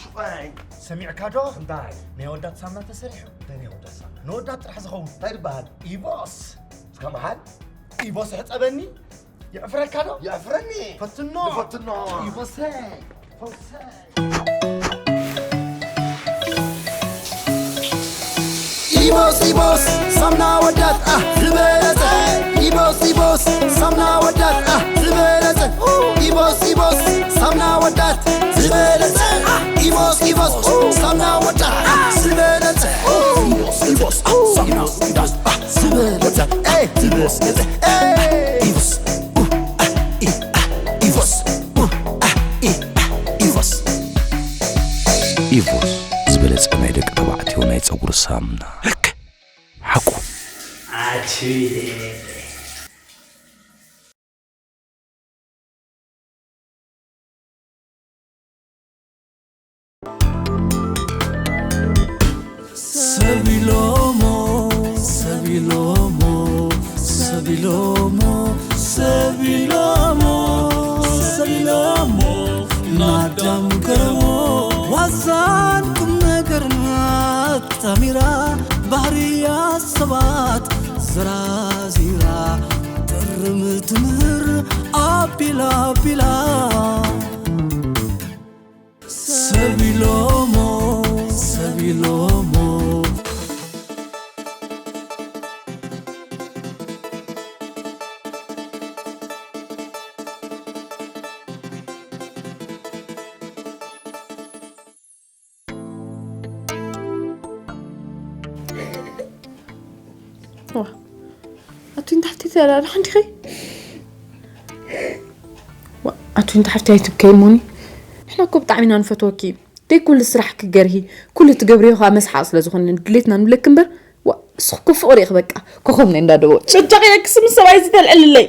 ሽቆይ። ሰሚዕካ ዶ? እንታይ? ናይ ኣወዳት ሳምና ተሰሪሑ። እንታይ ናይ ኣወዳት ሳምና? ንወዳት ጥራሕ ዝኸውን። እንታይ ዝበሃል? ኢቦስ። እስካ መሃል? ኢቦስ ሕጸበኒ። የዕፍረካ ዶ? የዕፍረኒ። ፈትኖ። ፈትኖ። ኢቦሰይ። ፈውሰይ። ኢቦስ ኢቦስ ሳምና ወዳት ኣ ዝበለጸ። ኢቦስ ኢቦስ ሳምና ወዳት ኣ ዝበለጸ። ኢቦስ ኢቦስ ሳምና ወዳት ዝበለጸ። ኢቦስ ኢቦስ ሳምና ወዳት ኣ ዝበለጸ። ኢቦስ ኢቦስ ሳምና ወዳት ኣ ዝበለጸ። ኤይ ኢቦስ ኢቦስ ኤይ ኢቦስ ኡ ኣ ኢ ኣ ኢቦስ ኡ ኣ ኢ ኣ ኢቦስ። ኢቮስ ዝበለጸ ናይ ደቂ ተባዕትዮ ናይ ጸጉሪ ሳሙና። ልክ ሓቁ። ኣችሌ። ሰቢሎሞ ሰቢሎሞ ሰቢሎሞ ሰቢሎሞ ሰቢሎሞ ናዳም ገረሞ ዋዛን ቁም ነገርና ኣጣሚራ ባህርያ ሰባት ዘራዚራ ጥርም ትምህር ኣቢላ ኣቢላ ሰቢሎሞ ሰቢሎሞ። ዋ ኣቱይ እንተ ሓፍቲ ተላለ ሓንዲኸ ኣቱይ እንተ ሓፍቲ ኣይትብከይ ሞኒ ንሕና እኮ ብጣዕሚ ኢና ንፈትወኪ ደይ ኩሉ ስራሕ ክገርሂ ኩሉ ትገብርዮ ከዓ መስሓቅ ስለ ዝኾነ ድሌትና ንብለክ እምበር ዋ እስኺ እኮ ፍቅሪ ኢኺ በቃ ኮኾብ ናይ እንዳደቦ ጨጃቂ ክስም ሰብኣይ ዝተልዕልለይ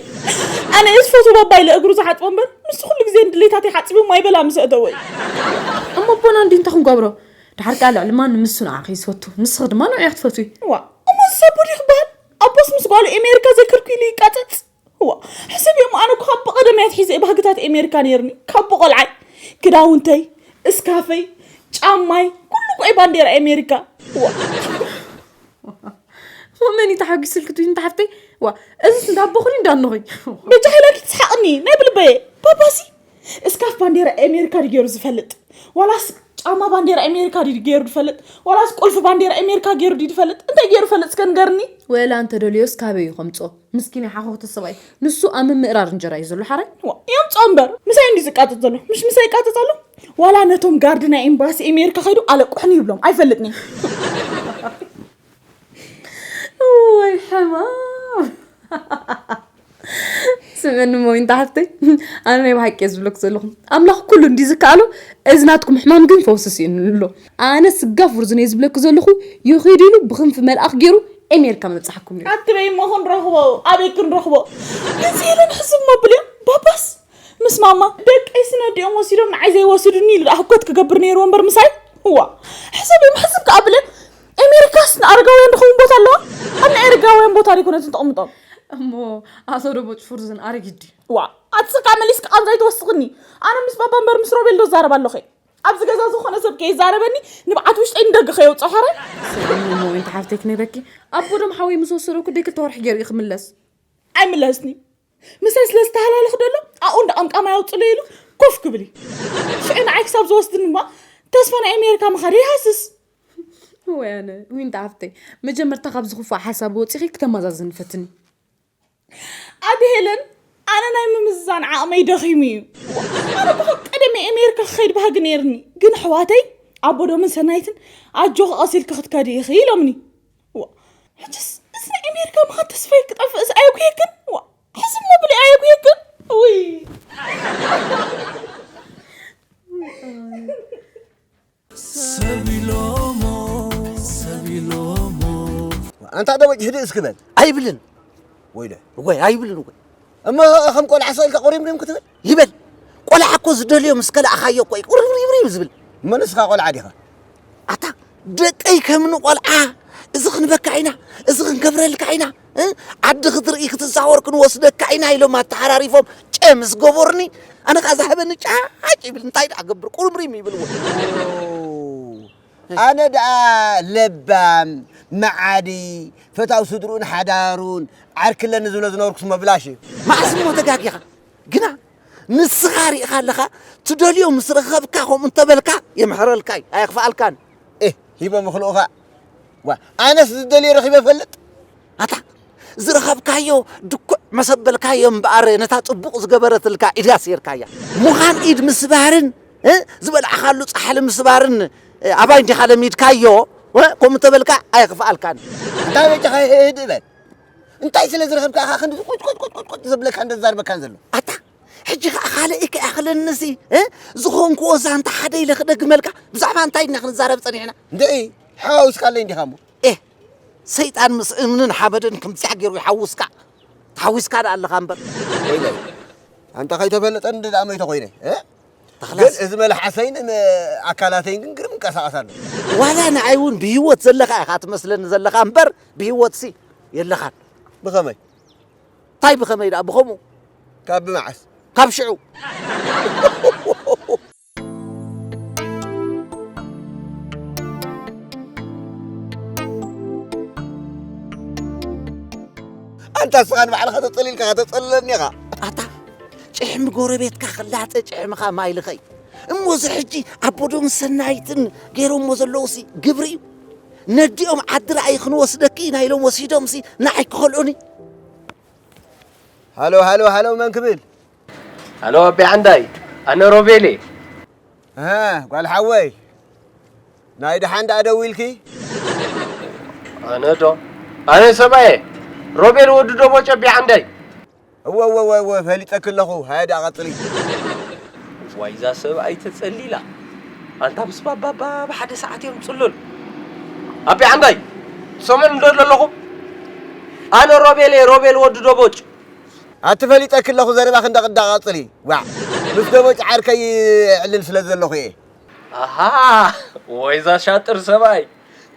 ኣነ እየ ዝፈትዎ ባባ ኢለ እግሩ ዝሓጥቦ እምበር ንሱ ኩሉ ግዜ ንድሌታተይ ሓፂቡ ማይ በላ ምስ ኣእተወ እዩ እሞ ኣቦና እንዲ እንታይ ክንገብሮ ድሓር ከዓ ልዕሊ ማንም ንሱ ንዓኺ እዩ ዝፈቱ ንስኺ ድማ ንዑ ክትፈትዊ ዋ እሞ ንሱ ኣቦ ድዩ ክበሃል ኣቦስ ምስ ጓሉ ኤሜሪካ ዘይከድኩ ኢሉ ይቃፀፅ እዋ ሕሰብዮ እሞ ኣነ እኮ ካብ ብቐደመይ ኣትሒዘ እየ ባህግታት ኤሜሪካ ነይርኒ ካብ ብቆልዓይ ክዳውንተይ እስካፈይ ጫማይ ኩሉ እኮ እዩ ባንዴራ ኤሜሪካ እዋ መን እዩ ተሓጒስልኪ ትብሊ እንተ ሓፍተይ ዋ እዚስ እንዳ ኣቦኹን እንዳ ኣኖኹኝ በጃ ሄላኪ ትስሓቕኒ ናይ ብልበየ ባባሲ እስካፍ ባንዴራ ኤሜሪካ ድዩ ገይሩ ዝፈልጥ ዋላስ ጫማ ባንዴራ ኤሜሪካ ድዩ ገይሩ ዝፈልጥ ዋላስ ቁልፊ ባንዴራ ኤሜሪካ ገይሩ ድዩ ዝፈልጥ እንታይ ገይሩ ፈልጥ እስከ ንገርኒ ወላ እንተ ደልዮስ ካበይ እዩ ከምፅኦ ምስኪን ሓኾኽቲ ሰብኣይ ንሱ ኣብ ምምእራር እንጀራ እዩ ዘሎ ሓራይ ዋ የምፅኦ እምበር ምሳይ እንዲ ዝቃፅፅ ዘሎ ምሽ ምሳይ ይቃፅፅ ኣሎ ዋላ ነቶም ጋርድ ናይ ኤምባሲ ኤሜሪካ ከይዱ ኣለቁሕኒ ይብሎም ኣይፈልጥኒ ወይ ሕማም ስምዕኒ እሞ ዊንታ ሓፍተይ ኣነ ናይ ብሓቂ እየ ዝብለኩ ዘለኹ ኣምላኽ ኩሉ እንዲ ዝከኣሎ እዚ ናትኩም ሕማም ግን ፈውሲ ስኢኑሉ ኣሎ ኣነ ስጋ ፍርዙን እየ ዝብለኩ ዘለኹ ይኺድ ኢሉ ብክንፊ መልኣኽ ገይሩ ኤሜሪካ መብፅሓኩም ነይሩ ኣትበይ እሞ ክንረኽቦ ኣበይ ክንረኽቦ እዚ ኢለን ሕዝብ መብል እዮም ባባስ ምስ ማማ ደቀይ ስነዲኦም ወሲዶም ንዓይ ዘይወስዱኒ ኢሉ ደኣ ህኮት ክገብር ነይርዎ እምበር ምሳይ እዋ ሕሰብ እዮም ሕስብ ከኣ ብለ ኤሜሪካስ ንኣረጋውያን ድኸውን ቦታ ኣለዋ ኣብ ናይ ኣረጋውያን ቦታ ደይኮነትን ተቕምጦም እሞ ኣቶ ደቦጭ ፍርዝን ኣረጊት ድዩ እዋ ኣቲ ስርካ መሊስካ ቃንዛ ይትወስኽኒ ኣነ ምስ ባባ እምበር ምስ ሮቤል ዶ ዛረብ ኣለኹ ኣብዚ ገዛ ዝኾነ ሰብ ከይዛረበኒ ንብዓት ውሽጠይ ንደገ ከየውፅኦ ሓራይ እሞ ወይንቲ ሓፍተይ ክነግረኪ ኣቦ ደም ሓወይ ምስ ወሰደኩ ደይ ክልተ ወርሒ ገይሩ እዩ ክምለስ ኣይምለስኒ ምሳይ ስለ ዝተሃላለኽ ደሎ ኣብኡ እንዳ ቀምቃም ኣየውፅለይ ኢሉ ኮፍ ክብል እዩ ሽዑ ንዓይ ክሳብ ዝወስድኒ እማ ተስፋ ናይ ኣሜሪካ ምኻደ ይሃስስ ወይ ኣነ ዊንታ ሓፍተይ መጀመርታ ካብ ዝኽፋእ ሓሳብ ወፂኺ ክተመዛዝኒ ፈትኒ ኣደ ሄለን ኣነ ናይ ምምዝዛን ዓቕመይ ደኺሙ እዩ ኣነ ብኸ ቀደመ ኣሜሪካ ክኸይድ ባህጊ ነይርኒ ግን ኣሕዋተይ ኣቦዶምን ሰናይትን ኣጆኺ ቀሲልኪ ክትከዲ ኢኺ ኢሎምኒ ሕጅስ እዚ ናይ ኣሜሪካ ምኻድ ተስፋይ ክጠፍእስ ኣየጉየክን ሕስብ መብሊ ኣየጉየክን ውይ ሰቢሎሞ ሰቢሎሞ ኣንታ ደበጭ ህድእ እስኪ በል ኣይብልን ወይለ ወይ ኣይብልን ወይ እሞ ከም ቆልዓ ሰኢልካ ቁሪም ድም ክትብል ይበል ቆልዓ እኮ ዝደልዮ ምስ ከላእኻዮ እኮ እዩ ቁሪም ዝብል እሞ ንስኻ ቆልዓ ዲኻ ኣታ ደቀይ ከም ንቆልዓ እዚ ክንበካ ኢና፣ እዚ ክንገብረልካ ኢና፣ እ? ዓዲ ክትርኢ ክትዛወር ክንወስደካ ኢና ኢሎም ኣተሓራሪፎም ጨ ምስ ገበሩኒ፣ ኣነ ከኣ ዝሃበኒ ጫጭ ይብል። እንታይ ደኣ ገብር? ቁርምሪም ይብልዎ። ኣነ ደኣ ለባም መዓዲ ፈታው ስድርኡን ሓዳሩን ዓርክለኒ ዝብሎ ዝነበርኩስ መብላሽ እዩ። መዓስ እሞ ተጋጊኻ ግና ንስኻ ርኢኻ ኣለኻ። ትደልዮ ምስ ረኸብካ ከምኡ እንተበልካ የምሕረልካ እዩ፣ ኣየኽፍኣልካን። ኤህ ሂቦም ይኽልኡኻ። ዋ ኣነስ ዝደልዮ ረኺበ እፈልጥ። ኣታ ዝረኸብካዮ ድኩዕ መሰበልካዮ እምበኣር ነታ ጽቡቕ ዝገበረትልካ ኢድካ ስየርካያ። ምዃን ኢድ ምስባርን እ ዝበላዕኻሉ ጻሕሊ ምስባርን እ፣ ኣባይ እንዲኻ ለሚድካዮ እ፣ ከምኡ እንተበልካ ኣየኽፍኣልካን። እንታይ በጃኻ ህድ እበል። እንታይ ስለ ዝረኸብካ ኢኻ ክንዲ ቁጭ ቁጭ ቁጭ ቁጭ ቁጭ ዘብለካን ዘዛርበካን ዘሎ? ኣታ ሕጂ ከኣ ካልእ ከይኣኽለንሲ እ፣ ዝኾንክዎ ዛንታ ሓደ ኢለ ክደግመልካ። ብዛዕባ እንታይ ኢና ክንዛረብ ጸኒሕና? እንድዒ ሓዋዊስካለይ እንዲኻ እሞ። ኤህ ሰይጣን ምስ እምንን ሓመድን ከምዚኣ ገይሩ ይሓውስካ። ተሓዊስካ ደኣ ኣለኻ እምበር። ወይለይ ኣንታ ከይተፈለጠኒ ደኣ መይተ ኮይነ እ? ተኽላስ ግን እዚ መልሓሰይን ኣካላተይን ግን ግርም እንቀሳቐስ ኣሎ። ዋላ ንዓይ እውን ብህይወት ዘለኻ ኢኻ ትመስለኒ ዘለኻ እምበር ብህይወትሲ የለኻን። ብኸመይ? እንታይ ብኸመይ ደኣ ብኸምኡ? ካብ ብመዓስ? ካብ ሽዑ። ኣንታ ስኻ ንባዕልኻ ተጸሊልካ ከተጸልለኒ ኢኻ። ኣታ ጭሕሚ ጎረቤትካ ክላጸ ጭሕምኻ ማይ ልኸይ። እሞ እዚ ሕጂ ኣቦዶም ሰናይትን ገይሮሞ ዘለውሲ ግብሪ እዩ። ነዲኦም ዓዲ ራእይ ክንወስደኪ ኢና ኢሎም ወሲዶምሲ ንዓይ ክኸልኡኒ። ሃሎ ሃሎ ሃሎ መን ክብል? ሃሎ ኣቢ ዓንዳይ፣ ኣነ ሮቤል እየ። እህ ጓል ሓወይ ናይ ደሓን ደኣ ደዊልኪ? ኣነ ዶ ኣነ ሰብኣየ ሮቤል ወዲ ዶቦ ጨቢ ዓንዳይ። እወ እወ እወ እወ ፈሊጠኪ ኣለኹ። ሃየ ደኣ ቀጽሊ። ዋይ እዛ ሰብኣይ ተጸሊላ። ኣንታ ምስ ባባባ ብሓደ ሰዓት እዮም ጽሉል። ኣቢ ዓንዳይ ትሰምዑ እንዶ ኣለኹም? ኣነ ሮቤል እየ ሮቤል ወዲ ዶቦጭ። ኣቲ ፈሊጠኪ ኣለኹ ዘረባኺ እንዳቐዳቐጽሊ ዋዕ ምስ ደቦጭ ዓርከይ እዕልል ስለ ዘለኹ እየ። ኣሃ ወይዛ ሻጥር ሰብኣይ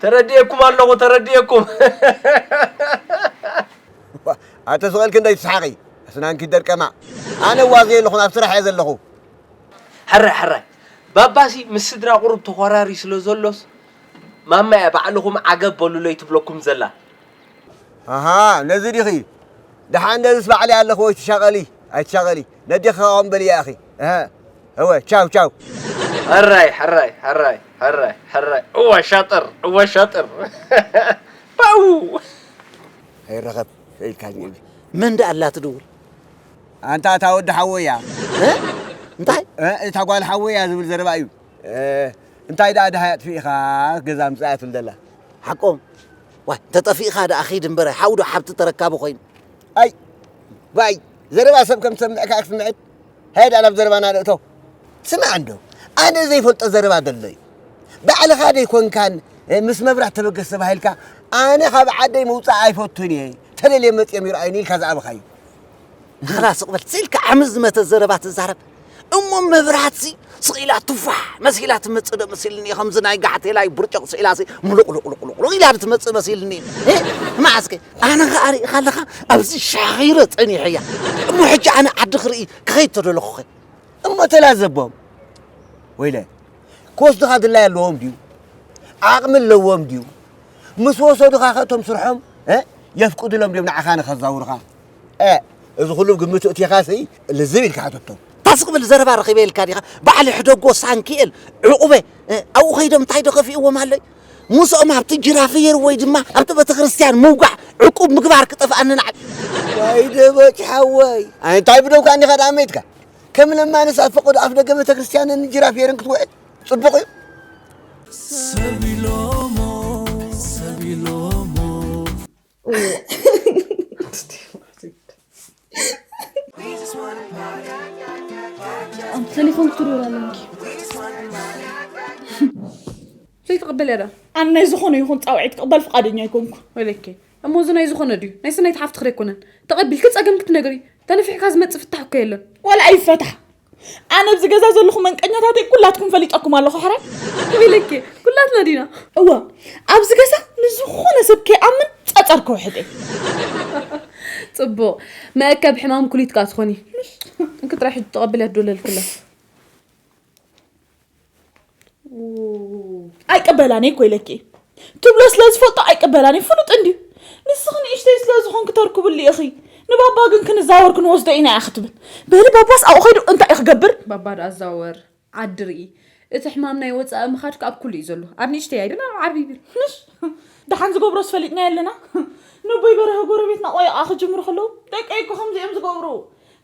ተረዲኤኩም ኣለኹ ተረዲኤኩም። ኣተ ስቐልኪ እንዳይ ትስሓቂ ኣስናንኪ ደርቀማ ኣነ ዋዘ የለኹን ኣብ ስራሕ እየ ዘለኹ። ሕራይ ሕራይ ባባሲ ምስ ስድራ ቁሩብ ተኾራሪ ስለ ዘሎስ ማማ እያ ባዕልኹም ዓገብ በሉለይ ትብለኩም ዘላ። ኣሃ ነዚ ዲኺ ደሓን ነዚስ ባዕለይ ኣለኹ ወይ ትሻቐሊ ኣይትሻቐሊ ነዴኺ ከኣ እምበልያ ኢኺ እሀ እወ ቻው ቻው። ሕራይ ሕራይ ሕራይ ሕራይ ሕራይ እወ ሻጥር እወ ሻጥር ፓው። ኣይረኸብ ኢልካኒ። መን ደኣ ኣላ ትድውል? ኣንታ እታ ወዲ ሓወያ እንታይ እታ ጓል ሓወያ ዝብል ዘረባ እዩ። እንታይ ደኣ ደሃይ ኣጥፊእኻ ገዛ ምጻእ ትብል ዘላ? ሓቆም ዋይ እንተጠፊእኻ ደኣ ኺድ እምበር ሓው ዶ ሓብቲ ተረካቢ ኮይኑ። ኣይ ዋይ ዘረባ ሰብ ከም ትሰምዕ ከኣ ክትምዕድ ሃይ ደኣ ናብ ዘረባና ንእቶ። ስማዕ እንዶ ኣነ ዘይፈልጦ ዘረባ ዘሎ እዩ። ባዕልኻ ደይኮንካን ምስ መብራት ተበገስ ተባሂልካ ኣነ ካብ ዓደይ ምውጻእ ኣይፈቱን እየ ተደልየ መጽዮም ይርኣዩኒ ኢልካ ዝኣበኻዮ። ተኽላ ስቕ በል ስኢልካ ዓሚ ዝመተ ዘረባ ትዛረብ እሞ መብራህትሲ ስቕ ኢላ ቱፋሕ መሲላ ትመጽእ ዶ መሲልኒ ከምዚ ናይ ጋሕቴላይ ብርጭቕ ስኢላሲ ሙሉቕሉቕሉቕሉቕ ኢላ ትመጽእ መሲልኒ። መዓስከ ኣነ ኸኣ ርኢኻ ኣለኻ ኣብዚ ሻኺረ ጸኒሐያ እሞ ሕጂ ኣነ ዓዲ ክርኢ ክኸይድ ተደለኹኸ እሞ ተላዘቦም ወይለ ክወስዱኻ ድላይ ኣለዎም ድዩ ዓቕሚ ኣለዎም ድዩ ምስ ወሰዱኻ ከእቶም ስርሖም የፍቅዱሎም ድዮም ንዓኻ ንኸዛውሩኻ እዚ ኩሉ ግምት እቲኻሲ ልዝብ ኢልካ ሓተቶም። ታስቕ ብል ዘረባ ረኺበ ኢልካ ዲኻ? ባዕሊ ሕደጎ ሳንኪኤል ዕቑበ ኣብኡ ኸይዶም እንታይ ዶ ከፊእዎም ኣሎይ? ምስኦም ኣብቲ ጅራፍየር ወይ ድማ ኣብቲ ቤተክርስትያን ምውጋዕ ዕቁብ ምግባር ክጠፍኣኒ ንዓይ። ወይ ደበጭ ሓወይ ኣይ እንታይ ብደውካ እንዲኻ ደኣ መይትካ? ከም ለማንስ ኣብ ፈቐዶ ኣፍ ደገ ቤተክርስትያንን ጅራፍየርን ክትውዕል ጽቡቕ እዩ። ሰብ ኢሎሞ ሰብ ኢሎሞ ቴሌፎን ክትደውል ኣለኪ። ዘይትቕበል እያ ዶ? ኣነ ናይ ዝኾነ ይኹን ፃውዒት ክቕበል ፍቓደኛ ኣይኮንኩ። ወይለኪ እሞ እዚ ናይ ዝኾነ ድዩ? ናይ ስናይት ሓፍትኺ ዶ ኣይኮነን? ተቐቢልኪ ፀገምኪ ትነግሪ። ተነፊሕካ ዝመፅእ ፍታሕ እኮ የለን። ዋላ ኣይፈታሕ። ኣነ ኣብዚ ገዛ ዘለኹ መንቀኛታተይ ኩላትኩም ፈሊጠኩም ኣለኹ ሕራይ። ወይለኪ ኩሉ ላትና ዲና። እዋ፣ ኣብዚ ገዛ ንዝኾነ ሰብ ከይኣምን ጸጸር ከውሕጥ እየ። ጽቡቕ። መእከብ ሕማም ኩሊት ከኣ ትኾኒ። እንክ ጥራይ ሕጂ ተቐብል እያ ትደለልክላ። ኣይቅበላን እኮ ኢለኪ። ትብሎ ስለ ዝፈልጦ ኣይቅበላን እዩ። ፍሉጥ እንድዩ። ንስኺ ንእሽተይ ስለ ዝኾንኪ ተርክብሉ ኢኺ። ንባባ ግን ክንዛወር ክንወስዶ ኢና እያ ክትብል። በሊ ባባስ ኣብኡ ኸይዱ እንታይ እዩ ክገብር? ባባ ደኣ ኣዛወር። ዓዲ ርኢ። እቲ ሕማም ናይ ወጻኢ ምኻድ ከኣ ኣብ ኩሉ እዩ ዘሎ። ኣብ ንእሽተይ ኣይብል፣ ኣብ ዓቢ ይብል። ንሽ፣ ደሓን ዝገብሮስ ፈሊጥናዮ ኣለና። ነቦይ በርሀ ጎረቤትና ቆየቓ ክጅምሩ ከለዉ፣ "ደቀይ እኮ ከምዚ እዮም ዝገብሩ፣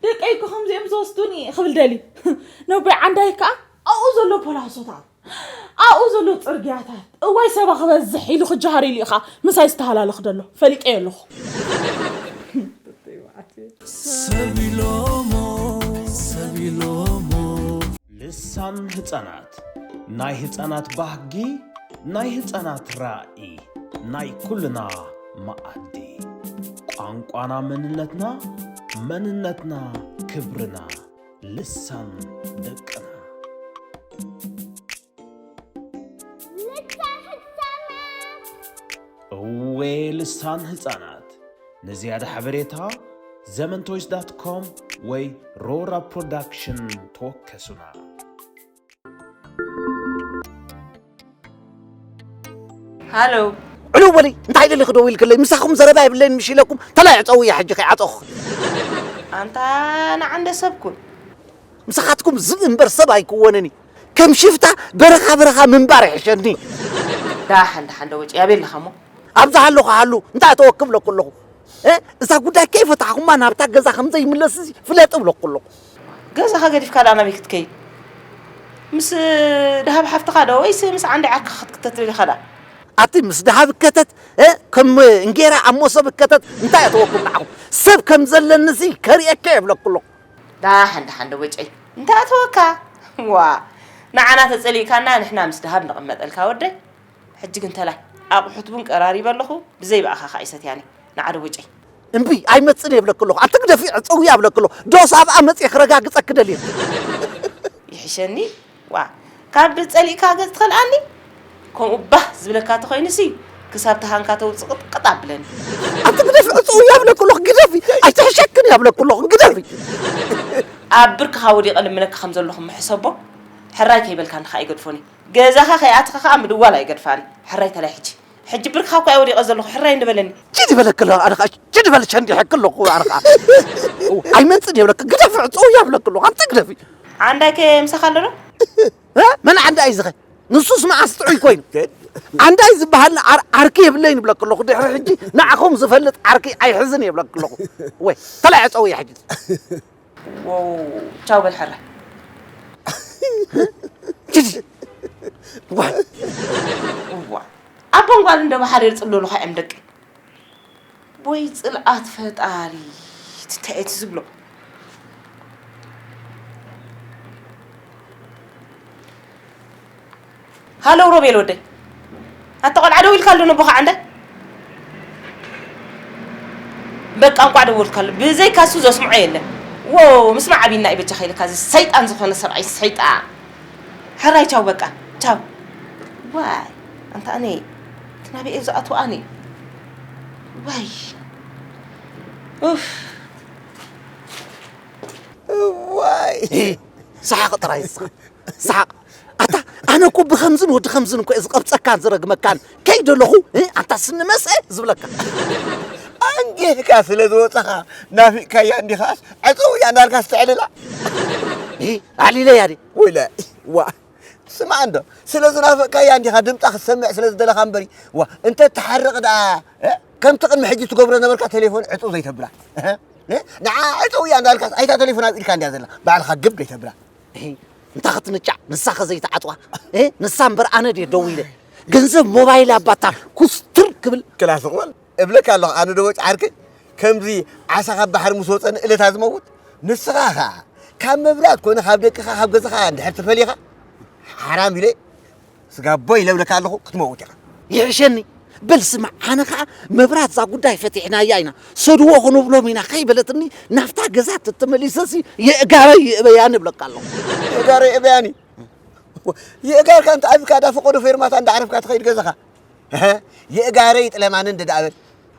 ደቀይ እኮ ከምዚ እዮም ዝወስዱኒ" ክብል ደልዩ። ነቦይ ዓንዳይ ከኣ ኣብኡ ዘሎ ፖላሶታት፣ ኣብኡ ዘሎ ጽርግያታት፣ እዋይ ሰባ ክበዝሕ ኢሉ ክጀሃር ኢሉ ኢኻ ምሳይ ዝተሃላለኽ ደሎ። ፈሊጠዮ ኣለኹ። ሰብ ኢሎሞ፣ ሰብ ኢሎሞ። ልሳን ህጻናት፣ ናይ ህጻናት ባህጊ፣ ናይ ህጻናት ራኢ፣ ናይ ኩልና መኣዲ። ቋንቋና መንነትና፣ መንነትና ክብርና። ልሳን ደቅና። ልሳን ህጻናት። እወ፣ ልሳን ህጻናት። ንዝያዳ ሓበሬታ ዘመንቶይስ ዳት ኮም ወይ ሮራ ፕሮዳክሽን ተወከሱና። ሃሎ። ዕልው በሊ፣ እንታይ ደሊኺ ደው ኢልክለይ? ምሳኹም ዘረባ የብለይን ምሽ ኢለኩም፣ ተላይ ዕጸውያ ሕጂ ከይዓጸኹ። ኣንታ ንዓንደ ሰብ ኩን። ምሳኻትኩም ዝብ እምበር ሰብ ኣይክወንን እዩ። ከም ሽፍታ በረኻ በረኻ ምንባር ይሕሸኒ። ዳሓን ዳሓን ዶ ወጪ ኣበይ ኣለኻ እሞ? ኣብዛ ሃለኹ ሃሉ፣ እንታይ ኣተወክብ ለኩ ኣለኹ። እ? እዛ ጉዳይ ከይፈታሕኹማ ናብታ ገዛ ከም ዘይምለስ እዚ ፍለጥ እብለኩ ኣለኹ። ገዛኻ ገዲፍካ ደኣ ናበይ ክትከይድ? ምስ ደሃብ ሓፍትኻ ዶ ወይስ ምስ ዓንዲ ዓርክኻ ክትክተት ደሊኻ ደኣ? ኣቲ ምስ ደሃብ እከተት፣ እ? ከም እንጌራ ኣብ መሶብ እከተት እንታይ ኣተወኩም ንዓኹም? ሰብ ከም ዘለኒ እዚ ከርእየካ እየ እብለኩ ኣለኹ። ዳሓን ዳሓን ዶ ወጨይ እንታይ ኣተወካ? ዋ ንዓና ተጸሊእካና ንሕና ምስ ደሃብ ንቕመጠልካ ወደይ። ሕጂ ግን ተላይ ኣቑሑት ቡን ቀራሪበ ኣለኹ፣ ብዘይ ብኣኻ ኸኣ ይሰትያን እየ። ንዓ ዶ ወጨይ። እምቢ ኣይመጽእን እየ እብለኪ ኣለኹ። ኣቲ ግደፊ ዕጸዊ እየ እብለኪ ኣለኹ። ዶስ ኣብኣ መጽየ ክረጋግጸኪ ደልየ። ይሕሸኒ ዋ ካብ ጸሊእካ ገጽ ትኸልኣኒ። ከምኡ ባህ ዝብለካ ተኾይኑሲ ክሳብ ተሃንካ ተውጽእ ቅጥቅጥ ኣብለኒ። ኣቲ ግደፊ ዕጸዊ እየ እብለኪ ኣለኹ። ግደፊ ኣይትሕሸክን እየ እብለኪ ኣለኹ። ግደፊ። ኣብ ብርክኻ ወዲቐ ልምነካ ከም ዘለኹ ምሕሰቦ ሕራይ ከይበልካኒ ኸኣ ይገድፎኒ። ገዛኻ ከይኣተኻ ኸኣ ምድዋል ኣይገድፋኒ። ሕራይ ተላይ ሕጂ። ሕጂ ብርክኻ እኮ እየ ወዲቐ ዘለኹ፣ ሕራይ እንድበለኒ። ኪድ ይበለኪ ኣለኹ፣ ኣነ ኸኣ ኪድ ይበል ሸንዲሐኪ ኣለኹ፣ ኣነ ኸኣ። ኣይመጽእን እየ ብለኪ፣ ግደፊ፣ ዕጸው እየ ብለኪ ኣለኹ፣ ኣንቲ ግደፊ። ዓንዳይ ከ ምሳኻ ኣሎ ዶ? እ? መን ዓንዳይ ዝኸ? ንሱስ መዓስ ጥዑይ ኮይኑ። ዓንዳይ ዝበሃል ዓር-፣ ዓርኪ የብለይን ይብለኪ ኣለኹ፣ ድሕሪ ሕጂ ንዓኹም ዝፈልጥ ዓርኪ ኣይሕዝን እየ ብለኪ ኣለኹ። ወይ፣ ተላይ ዕጸው እየ ሕጂ። ዎው፣ ቻው በል ሕራይ። ሂድ። ዋይ። እዋ። ኣቦን ጓልን ደማ ሓደ ይጽለሉ ኸዓ እዮም ደቂ። ወይ ጽልኣት ፈጣሪ። እንታይ እቲ ዝብሎ? ሃሎ ሮቤል ወደይ። ኣታ ቆልዓ ደው ኢልካሉ ነቦኻ ዓንደ? በቃ እንቋዕ ደወልካሉ። ብዘይካ እሱ ዘስምዖ የለን። ዎ ምስማዕ ኣቢና እዩ በጃኻ ኢልካ እዚ ሰይጣን ዝኾነ ሰብኣይ ሰይጣን። ሕራይ ቻው በቃ ቻው። ዋይ ኣንታ ኣነ እቲ ናበይ እዩ ዝኣትው ኣነ? ዋይ ኡፍ። ዋይ ሰሓቕ ጥራይ ንስኻ ሰሓቕ። ኣታ ኣነ እኮ ብኸምዝን ወዲ ከምዝን እኮ እየ ዝቐብፀካን ዝረግመካን ከይደለኹ እ፣ ኣንታ ስኒ መስአ ዝብለካ። ኣንጊህካ ስለ ዝወፃኻ ናፊቕካያ እንዲኻስ ዕፀው እያ እንዳልካ ዝተዕልላ። እ፣ ኣዕሊለያ ድየ? ወይለ ዋ ስማዕ እንዶ ስለ ዝናፈቕካያ እንዲኻ ድምፃ ክትሰምዕ ስለ ዝደለኻ እምበሪ ዋ እንተ ትሓርቕ ደኣ እ፣ ከምቲ ቅድሚ ሕጂ ትገብሮ ነበርካ ቴሌፎን ዕፁ ዘይተብላ እህ፣ እ፣ ንዓ ዕፅው እያ እንዳልካስ ኣይታ ቴሌፎን ኣብ ኢድካ እንድያ ዘላ ባዕልኻ ግብ ዘይተብላ። እህ፣ እንታይ ክትንጫዕ ንሳኸ ዘይትዓፅዋ እ፣ ንሳ እምበር ኣነ ድየ ደው ኢለ ገንዘብ ሞባይል ኣባታ ኩስትር ክብል። ክላስ እቕበል እብለካ ኣለኹ ኣነ ዶ ወጭ ዓርከይ ከምዚ ዓሳ ካብ ባሕሪ ምስ ወፀ ንእለታ ዝመውት ንስኻ ኸዓ ካብ መብራት ኮነ ካብ ደቅኻ ካብ ገዛኻ እንድሕር ተፈሊኻ ሓራም ኢለ ስጋቦ ኢለ እብለካ ኣለኹ ክትመውት ኢኻ። ይሕሸኒ በል ስማዕ ኣነ ኸዓ መብራት እዛ ጉዳይ ፈቲሕናያ ኢና ሰድዎ ክንብሎም ኢና ከይበለትኒ ናብታ ገዛ ተተመሊሰሲ የእጋረይ ይእበያኒ እብለካ ኣለኹ። የእጋረይ እበያኒ የእጋርካ እንተ ኣቢካ ዳ ፈቐዶ ፌርማታ እንዳ ዓረፍካ ትኸይድ ገዛኻ። እህ፣ የእጋረይ ጥለማን እንደ ዳእበል።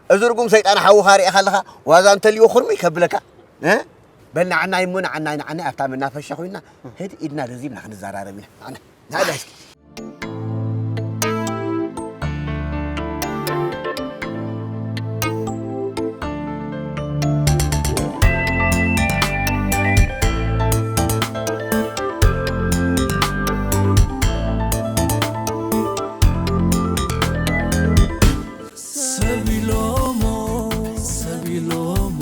እዚ ርጉም ሰይጣን ሓውኻ ርኢኻ ኣለኻ። ዋዛ እንተልዮ ኹርሚ ከብለካ። እህ? በል ንዓናይ እሞ ንዓናይ ንዓናይ ኣብታ መናፈሻ ኮይና ህድ ኢድና ደዚብና ክንዘራረብ ኢና። ንዓና። ንዓና እስኪ። ሰቢሎሞ፣ ሰቢሎሞ።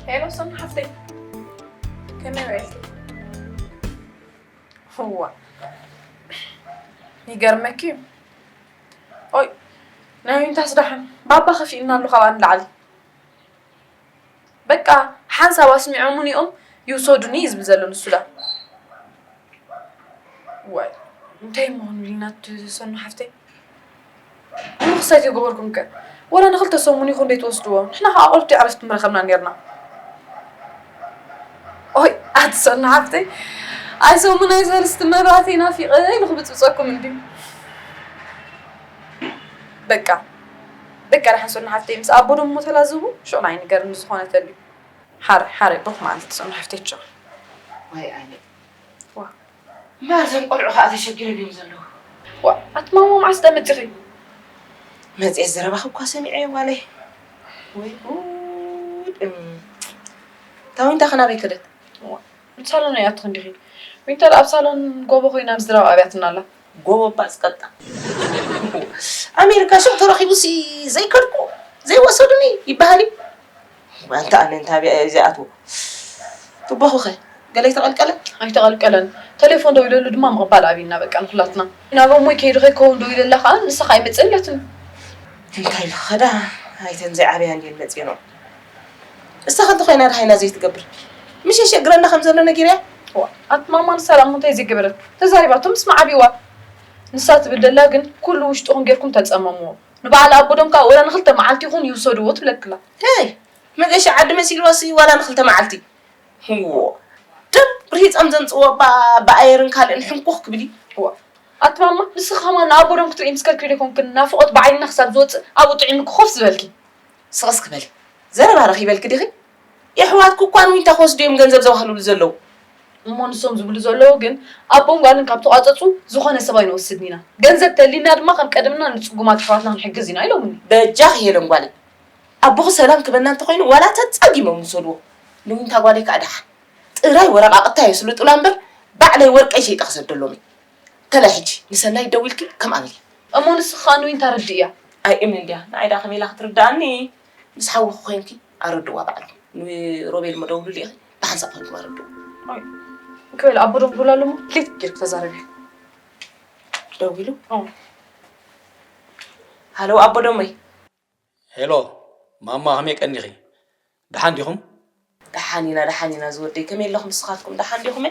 ሄሎ ሰኑ ሓፍተይ፣ ከመይ ውዒልኪ? እዋ፣ ይገርመኪ እዩ። ኦይ፣ ናይ ዊንታስ ደሓን ባባ ከፊእና ኣሎ ካብኣ ንላዕሊ። በቃ ሓንሳብ ኣስሚዖሙኒ እዮም ይውሰዱኒ እዩ ዝብል ዘሎ ንሱ ዳ። ዋይ፣ እንታይ ምዃኑ ኢልና እቲ ሰኑ ሓፍተይ? እሞ ክሳይ ተገበርኩም ከ? ወላ ንክልተ ሰሙን ይኹን ደይትወስድዎ? ንሕና ከዓ ቁሩብ ዕረፍቲ ምረኸብና ኔርና። ኦይ፣ ኣቲ ሰኑ ሓፍተይ፣ ኣይ ሰሙን ኣይ ሰልስቲ መብራህተይ ናፊቐ ኢሉ ክብፅብፀኩም እንድዩ። በቃ፣ በቃ ደሓን ሰኑ ሓፍተይ፣ ምስ ኣቦ ደሞ ተላዘቡ፣ ሽዑ ናይ ንገርኒ ዝኾነ ተልዩ። ሓረ፣ ሓረ፣ ብሩኽ መዓልቲ ሰኑ ሓፍተይ፣ ቻው። ዋይ ኣነ። ዋ። እምበኣር እዞም ቆልዑ ከዓ ተሸጊሮም እዮም ዘለዉ። ዋ፣ ኣቲ ማማ መዓስ ዳ መፂኺ? መፅኤ ዘረባኺ እኳ ሰሚዐዮ ጓለይ። ወይ ጉድ። እም። እታ ዊንታ ከ ናበይ ከደት? ዋ፣ ሳሎን ኣይኣትኽን ዲኺ? ዊንታ ደኣ ኣብ ሳሎን ጎቦ ኮይና ምዝራብ ኣብያትና ኣላ። ጎቦ ባጽ ቀጣ። ኣሜሪካ ሽም ተረኺቡሲ ዘይከድኩ ዘይወሰዱኒ ይበሃል እዩ። ኣንታ ኣነ እንታ ኣብያ እየ ዘይኣትዎ። ትቦኹኸ ገለ ኣይተቐልቀለን? ኣይተቐልቀለን። ተሌፎን ደዊለሉ ድማ ምቕባል ኣብይና በቃ ንኹላትና። ናብ እሞይ ከይዱ ከይከውን ደዊለላ ከኣ ንሳ ከኣ ኣይመጸለትን። እንታይ ኢሉ ክኸዳ? ኣይተን ዘይዓበያ እንድየን መጺኤንኦ። ንሳ ከ እንተኾይና ደሃይና ዘይትገብር? ምሽ የሸግረና ከም ዘሎ ነጊረያ? ዋ፣ ኣቲ ማማ ንሳ ደኣ እሞ እንታይ ዘይገበረት? ተዛሪባቶ ምስ መዓቢዋ። ንሳ ትብል ደላ ግን ኩሉ ውሽጥኹም ጌርኩም ተጸመምዎ። ንበዓል ኣቦዶም ከኣ ወላ ንኽልተ መዓልቲ ይኹን ይውሰድዎ ትብለክላ። ሄይ፣ መገሻ ዓዲ መሲልዋሲ ዋላ ንኽልተ መዓልቲ። ህዎ፣ ደም ርሂጾም ዘምጽዎ እባ ብኣየርን ካልእን ሕንኩኽ ክብል እዩ። ዋ፣ ኣቲ ማማ ንስኺ ከማን ንኣቦዶም ክትርኢ ምስ ከድኪ ዶ ይኮንክን ናፍቖት ብዓይንና ክሳብ ዝወጽእ ኣብኡ ጥዒምኪ ኮፍ ዝበልኪ? ስቕስ ክበሊ። ዘረባ ረኺበልኪ ዲኺ? የሕዋትኪ እኳ ንዊንታ ክወስዱ እዮም ገንዘብ ዘዋህልሉ ዘለዉ። እሞ ንሶም ዝብሉ ዘለዉ ግን ኣቦን ጓልን ካብ ተቋጸጹ ዝኾነ ሰብ ኣይንወስድን ኢና። ገንዘብ ተሊና ድማ ከም ቀደምና ንጽጉማት ኣሕዋትና ክንሕግዝ ኢና ኢሎምኒ። በጃኺ ሄለን ጓለይ። ኣቦኺ ሰላም ክበና እንተኾይኑ ዋላ ተጸጊሞም ይውሰድዎ። ንዊንታ ጓለይ ከኣ ደሓን። ጥራይ ወረቓቕታ የስልጡላ እምበር ባዕለይ ወርቀይ ሸይጠ ክሰደሎም እየ። ተላይ ሕጂ ንሰናይ ደዊልኪ ከምኣ በሊ። እሞ ንስኺ ከኣ ንዊንታ ረድእያ። ኣይእምንን ድያ? ንዓይ ደኣ ከመይ ኢላ ክትርድኣኒ? ምስ ሓውኺ ኮይንኪ ኣረድእዋ ባዕልኹም። ንሮቤል እሞ ደውልሉ ኢኺ፣ ብሓንሳብ ኮይንኩም ኣረድእዎ። ኣይ፣ ክበል ኣቦ ደንጉላ ኣሎ እሞ ሌት ጌርኪ ተዛረቢ። ደዊሉ? ኦ። ሃሎ ኣቦ ደሞይ። ሄሎ ማማ፣ ከመይ ቀኒኺ? ደሓን ዲኹም? ደሓን ኢና፣ ደሓን ኢና ዝወደይ። ከመይ ኣለኹም ንስኻትኩም? ደሓን ዲኹም?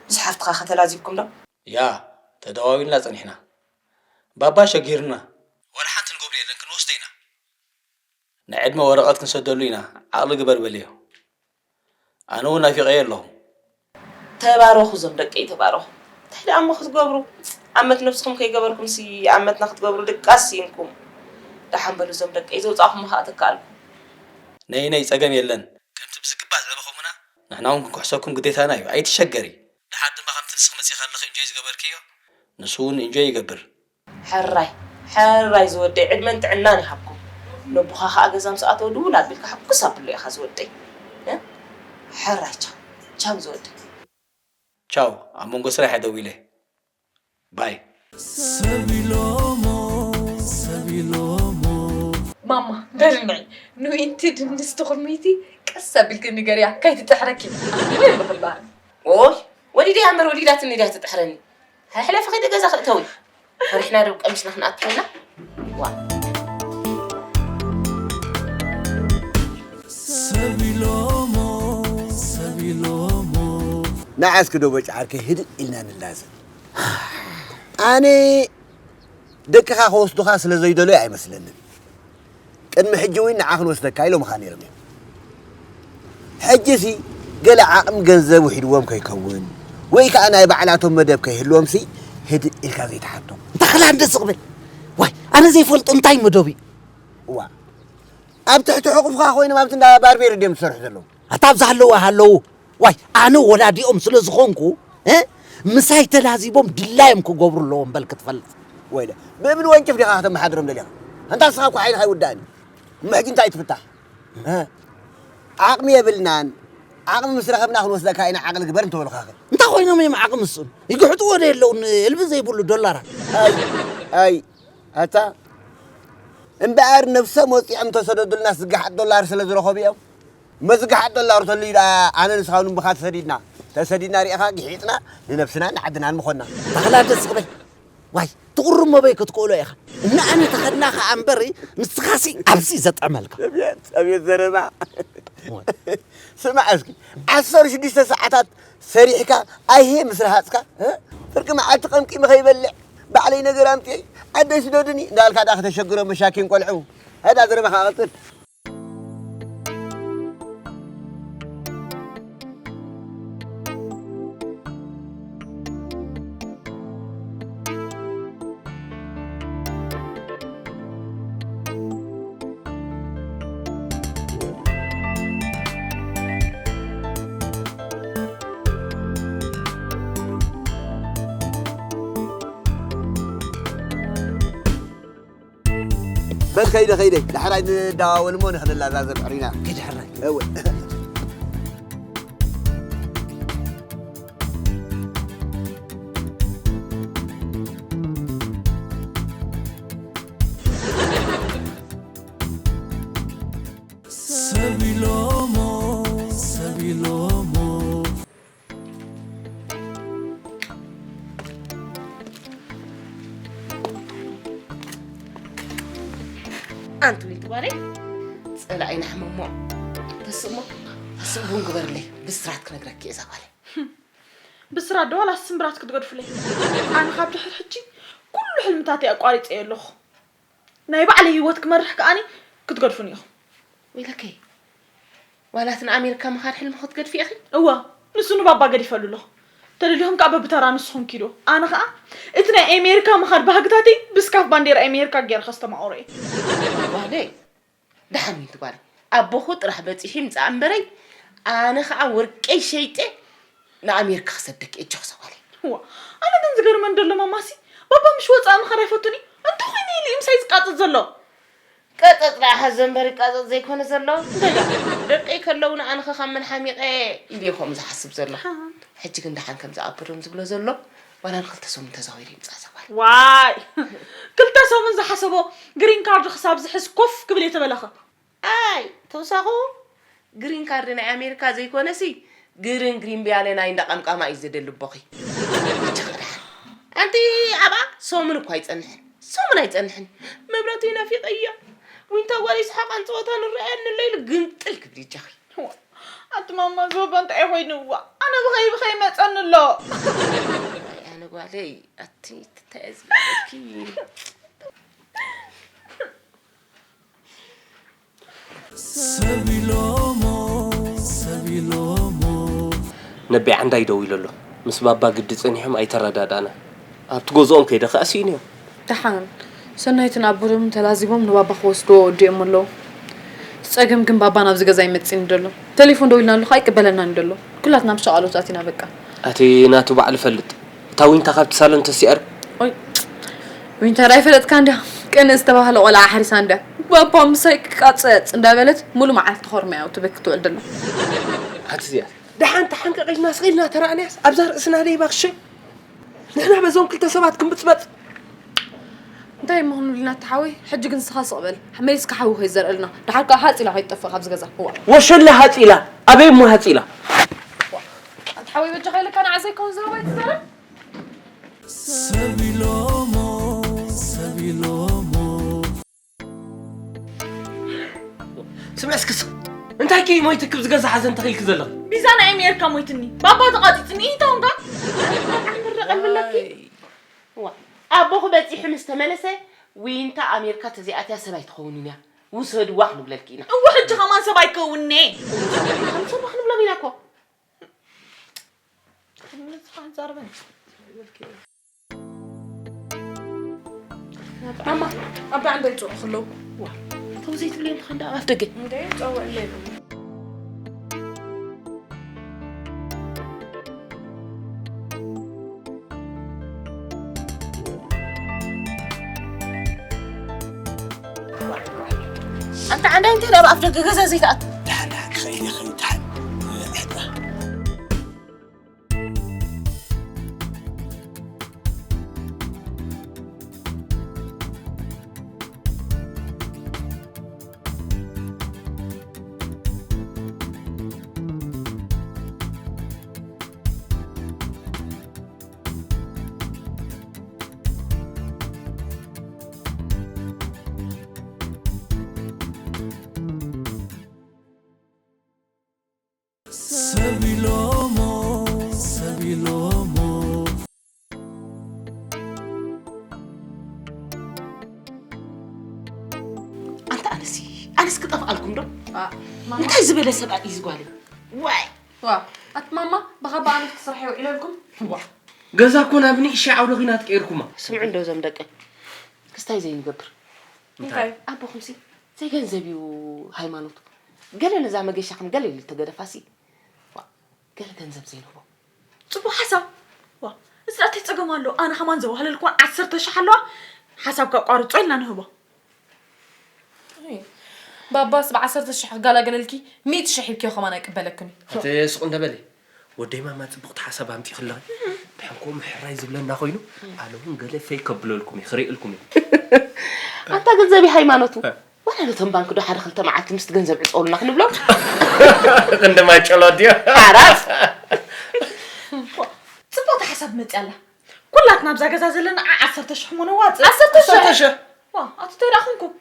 ምስ ሓፍትኻ ከተላዚብኩም ዶ? ያ፣ ተደዋዊልና ጸኒሕና። ባባ ሸጊርና። ዋላ ሓንቲ ንገብሮ የለን፣ ክንወስዶ ኢና። ናይ ዕድመ ወረቐት ክንሰደሉ ኢና። ዓቕሊ ግበር በልዮ። ኣነ እውን ናፊቐዮ ኣለኹ። ተባረኹ እዞም ደቀይ፣ ተባረኹ። እንታይ ደኣ እሞ ክትገብሩ? ኣመት ነብስኹም ከይገበርኩምሲ ኣመትና ክትገብሩ ድቃስ ስኢንኩም። ደሓን በሉ እዞም ደቀይ፣ ዘውጻእኹሞ ከኣ ተካኣልኩም። ነይ ነይ፣ ጸገም የለን። ከምቲ ብዝግባእ ዘዕበኹሙና ንሕና እውን ክንክሕሰኩም ግዴታና እዩ። ኣይትሸገሪ። ደሓር ድማ ከምቲ ንስኺ መጺኺ ከለኺ ኢንጆይ ዝገበርክዮ ንሱ እውን ኢንጆይ ይገብር። ሕራይ ሕራይ ዝወደይ ዕድመን ጥዕናን ይሃብኩም። ነቦኻ ኸኣ ገዛ ምስ ኣተወ ድውል ኣቢልካ ሕጉስ ኣብሎ ኢኻ ዝወደይ። እ? ሕራይ ቻው ቻው ዝወደይ። ቻው፣ ኣብ መንጎ ስራሕ እየ ደዊለ። ባይ። ሰብ ኢሎሞ፣ ሰብ ኢሎሞ። ማማ በልምዒ ንዊንቲ ድንስቲ ኩርሚቲ ቀስ ኣቢልኪ ንገርያ ከይትጥሕረኪ። ወይ ብኽባል። ኦይ ወሊደያ እምበር ወሊዳትኒ ድያ ትጥሕረኒ? ሕሕለፊ ኸይደ ገዛ ክእተዊ። ፈሪሕና ዶ ቀሚስና ክንኣቱ ኮይና? ዋ። ንዓ እስኪ ዶ በጭ ዓርከይ ህድእ ኢልና ንላዘብ። ኣነ ደቅኻ ክወስዱኻ ስለ ዘይደለዩ ኣይመስለንን። ቅድሚ ሕጂ እውን ንዓ ክንወስደካ ኢሎምኻ ነይሮም እዮም። ሕጂሲ ገለ ዓቕሚ ገንዘብ ውሒድዎም ከይከውን ወይ ከዓ ናይ ባዕላቶም መደብ ከይህልዎም ሲ ህድእ ኢልካ ዘይትሓቶም። እንታ ክላ እንደ ስቕ በል። ዋይ ኣነ ዘይፈልጦ እንታይ መደብ እዩ? እዋ ኣብ ትሕቲ ሕቑፍኻ ኮይኖም ኣብቲ እንዳ ባርቤር ድዮም ዝሰርሑ ዘለዉ? ኣታ ኣብዛ ኣለዉ ሃለዉ። ዋይ ኣነ ወላዲኦም ስለ ዝኾንኩ እ? ምሳይ ተላዚቦም ድላዮም ክገብሩ ኣለዎም በል ክትፈልጥ። ወይለ ብእምኒ ወንጭፍ ዲኻ ከተመሓድሮም ደሊኻ? ኣንታ ንስኻ እኮ ሓይልኻ ኣይውዳእን እዩ። እሞ ሕጂ እንታይ ትፍታሕ? እ? ዓቕሚ የብልናን። ዓቕሚ ምስ ረኸብና ክንወስደካ ኢና ዓቕሊ ግበር እንተበልኻኸ? እንታይ ኮይኖም እዮም ዓቕሚ ዝስእኑ? ይግሕጥዎ ዶ የለውን እልቢ ዘይብሉ ዶላራት? ኣይ ኣይ ኣታ እምበኣር ነብሶም ወፂዖም ተሰደዱልናስ ዝገሓጥ ዶላር ስለ ዝረኸቡ እዮም። መዝግሓት ዶላር ተልዩ ደኣ ኣነ ንስኻ ንብኻ ተሰዲድና ተሰዲድና ሪእኻ ግሒጥና ንነብስናን ንዓድናን ምኾንና። ተኽላ ደስ ክበል። ዋይ ትቑርሞ በይ ክትክእሎ ኢኻ። እና ኣነ ተኸድና ኸኣ እምበሪ ንስኻሲ ኣብዚ ዘጥዕመልካ። ኣቤት ኣቤት ዘረባ። ስማዕ እስኪ ዓሰርተ ሽዱሽተ ሰዓታት ሰሪሕካ ኣይሄ ምስ ረሃፅካ እ? ፍርቂ መዓልቲ ቀምቂመ ከይበልዕ ባዕለይ ነገር ኣምፅኤ ዓደይ ስደዱኒ እንዳልካ ዳ ከተሸግሮ መሻኪን ቆልዑ። ሀዳ ዘረባኻ ቀፅል። በል ከይደ ከይደ ዳሕራይ ንደዋወል እሞ ንክንላዛዘብ ዕሪና። ከይደ ሕራይ። እወ። ሰብ ኢሎሞ ሰብ ኢሎሞ። ኣንቲ ዊንቲ ጓለይ ጸላኢና ሕመሞ ተስእሞ ተስእ ቡን ግበርለይ ብስራት ክነግረኪ እየ እዛ ጓለይ። ብስራት ዶ ዋላ ስምብራት ክትገድፉለይ? ኣነ ካብ ድሕሪ ሕጂ ኩሉ ሕልምታተይ ኣቋሪጸዮ ኣለኹ። ናይ ባዕለይ ህይወት ክመርሕ ከኣኒ ክትገድፉኒ ኢኹም። ወይለከይ ዋላ እቲ ንኣሜሪካ ምኻድ ሕልሚ ክትገድፊ ኢኺ? እወ ንሱ ንባባ ገዲፈሉ ኣለኹ። ተደሊኹም ከኣ በብተራ ንስኹም ኪዱ። ኣነ ኸኣ እቲ ናይ ኣሜሪካ ምኻድ ባህግታተይ ብስካፍ ባንዴራ ኣሜሪካ ገይረ ከስተማቕሮ እየ። ጓለይ ደሓን ዊንቲ ጓለይ ኣቦኹ ጥራሕ በፂሑ ይምፃእ እምበረይ ኣነ ኸዓ ወርቀይ ሸይጠ ንኣሜሪካ ክሰደኪ እጆ ክሰዋለይ። እዋ ኣነ ግን ዝገርመን ደሎ ማማሲ ባባ ምሽ ወፃኢ ምኻድ ኣይፈቱን እዩ። እንታይ ኮይኑ ኢሉ እዩ ምሳይ ዝቃፀጥ ዘሎ? ቀፀፅ ደኣ ሓዘ እምበር ይቃፀፅ ዘይኮነ ዘሎ። እንታይ ደኣ? ደቀይ ከለዉ ንኣንኸ ካብ መን ሓሚቐ ኢሉ እዩ ከምኡ ዝሓስብ ዘሎ። ሓ- ሕጂ ግን ደሓን ከም ዝኣበዶም ዝብሎ ዘሎ ዋላ ንክልተ ሰሙን ተዛዊሩ ይምፃእ ዘባል። ዋይ ክልተ ሰሙን ዝሓሰቦ ግሪን ካርድ ክሳብ ዝሕዝ ኮፍ ክብል እየ ተበለኸ። ኣይ ተውሳኹ ግሪን ካርድ ናይ ኣሜሪካ ዘይኮነሲ ግርን ግሪን ቢያለ ናይ እንዳቀምቃማ እዩ ዘደሊ ኣቦኺ። ሕጂ ኸ ደሓን ኣንቲ ኣብኣ ሰሙን እኳ ኣይጸንሕን ሰሙን ኣይጸንሕን። መብራቱ ይናፊቀያ ዊንታ ጓል ይስሓቃን ፀወታ ንረኣየኒ ኣለይሉ ግንጥል ክብል ይጃኺ። ኣቲ ማማ ዞባ እንታይ ኮይንዋ ኣነ ብኸይ ብኸይ መፀኒ ኣሎ። ኣይ ኣነ ጓለይ ኣቲ ትተያዝ ሰብ ኢሎሞ ሰብ ኢሎሞ ነቢ ዓንዳይ ደዊሉ ኣሎ። ምስ ባባ ግዲ ጸኒሖም ኣይተረዳዳእና። ኣብቲ ገዝኦም ከይደ ከኣ ስኢነዮም። ደሓን ሰናይትን ኣቦዶምን ተላዚቦም ንባባ ክወስድዎ ወዲኦሞ ኣለዉ። እቲ ጸገም ግን ባባ ናብዚ ገዛ ኣይመጽእን እዩ ደሎ። ተሌፎን ደዊልናሉ ከኣ ኣይቅበለናን እዩ ደሎ። ኩላትና ምስ ሸቓሎት ኣቲና በቃ። ኣቲ ናቱ ባዕሉ ፈልጥ። እታ ዊንታ ካብቲ ሳሎን ተሲኣ ዶ? ኦይ ዊንታ ዶ ኣይፈለጥካን ድያ? ቅንእ ዝተባህለ ቆልዓ ኣሕሪሳ እንድያ። ባባ ምሳይ ቅቃጸጽ እንዳበለት ሙሉ መዓልቲ ትኾርምያ ትበኪ ትውዕል ደላ። ኣቲ እዚኣ ደሓን ተሓንቀቕ ኢልና ስቕ ኢልና ተራእናያስ ኣብዛ ርእስና ደይባ ክሸይ ንሕና በዞም ክልተ ሰባት ክንብጽበጽ እንታይ እሞ ክንብል ኢና እቲ ሓወይ? ሕጂ ግን ንስኻ ስቕ በል። መሊስካ ሓዊ ከይትዘርእልና። ደሓር ከኣ ሃጽ ኢላ ከይትጠፍእ ካብዚ ገዛ። እዋ። ወሸላ ሃጽ ኢላ? ኣበይ እሞ ሃጽ ኢላ? ኣንታ ሓወይ በጃኻ ኢለካ ንዓ ዘይከውን ዘረባ ኣይትዛረብ። ሰብ ኢሎሞ ሰብ ኢሎሞ ስምዕ እስኪ ስቕ እንታይ ከ ሞይትክ ብዝገዛ ሓዘን ተኺልክ ዘለኽ? ቢዛ ናይ ኣሜሪካ ሞይትኒ፣ ባባ ተቓጺጽኒ፣ ኢንታ ኾንካ? ኣምር ቀልብለኪ። ዋ፣ ኣቦኹ በጺሑ ምስ ተመለሰ፣ ዊንታ ኣሜሪካ ተዘይኣትያ ሰብ ኣይትኸውንን እያ። ውሰድዋ ክንብለልኪ ኢና። እወ፣ ሕጂ ኸማን ሰብ ኣይከውን'የ። ከም ሰብ ክንብሎም ኢና እኮ። ንስኻ ዛረበኒ። ማማ፣ ኣባ ዕንዶ ይጽቑ ከለዉ። ዋ፣ እቶም ዘይትብልዮም ተኸንዳ ኣብ ደገ። እንዴ፣ ጸውዕለይ። ኣንታ ዓንዳይ እንታይ ደኣ ኣብ ኣፍ ደገ ገዛ ዘይትኣቱ? ደሓን፣ ደሓን፣ ክኸይድ እየ፣ ክኸይድ፣ ደሓን። ሰብ ኢሎሞ፣ ሰብ ኢሎሞ። ኣንታ ኣነሲ፣ ኣነስ ክጠፍኣልኩም ዶ? ዋ፣ ማማ። እንታይ ዝበለ ሰብኣይ እዩ ዝጓለይ? ዋይ! ዋ፣ ኣቲ ማማ፣ ብኻባ ኣነስ ክስራሕ ይውዒለልኩም? ዋ፣ ገዛ እኮ ናብ ንእሽተይ ዓውደ ኹናት ቀይርኩማ። ስምዑ እንዶ እዞም ደቂ። ክስታይ ዘይንገብር። እንታይ? ኣቦኹምሲ ዘይገንዘብ እዩ ሃይማኖቱ። ገለ ነዛ መገሻ ከም ገለ ኢሉ ተገደፋሲ። ዋ፣ ገለ ገንዘብ ዘይንህቦ። ጽቡቕ ሓሳብ። ዋ፣ እዚ እንታይ ጸገም ኣሎ? ኣነ ከማን ዘዋህለልኩዋ ዓሰርተ ሽሕ ኣለዋ። ሓሳብካ ኣቋርጾ ኢልና ንህቦ። ኣይ፣ ባባስ ብዓሰርተ ሽሕ ክጋላገለልኪ ሚእቲ ሽሕ ሂብኪዮ ከማን ኣይቅበለክን እዩ። ኣቲ ስቕ እንደ በሊ። ወደይ ማማ ጽቡቕቲ ሓሳብ ኣምጺእኺ ኣለኺ። ድሓን ከምኡ ሕራይ ዝብለና ኮይኑ፣ ኣነ እውን ገለ ፈይ ከብለልኩም እየ፣ ክርእየልኩም እየ። ኣንታ ገንዘብ እዩ ሃይማኖቱ። እ። ዋላ ነቶም ባንክ ዶ ሓደ ክልተ መዓልቲ ምስቲ ገንዘብ ዕጸውልና ክንብሎም? ክንዲ ማጨሎ ድዮ? ሓራስ። ጽቡቕቲ ሓሳብ መጽያ ኣላ። ኩላትና ኣብዛ ገዛ ዘለና ዓ-፣ ዓሰርተ ሽሕ እሞ ነዋጽእ። ዓሰርተ ሽሕ? ዓሰርተ ሽሕ። ዋ፣ ኣቲ እንታይ ደኣ ኹንኩም?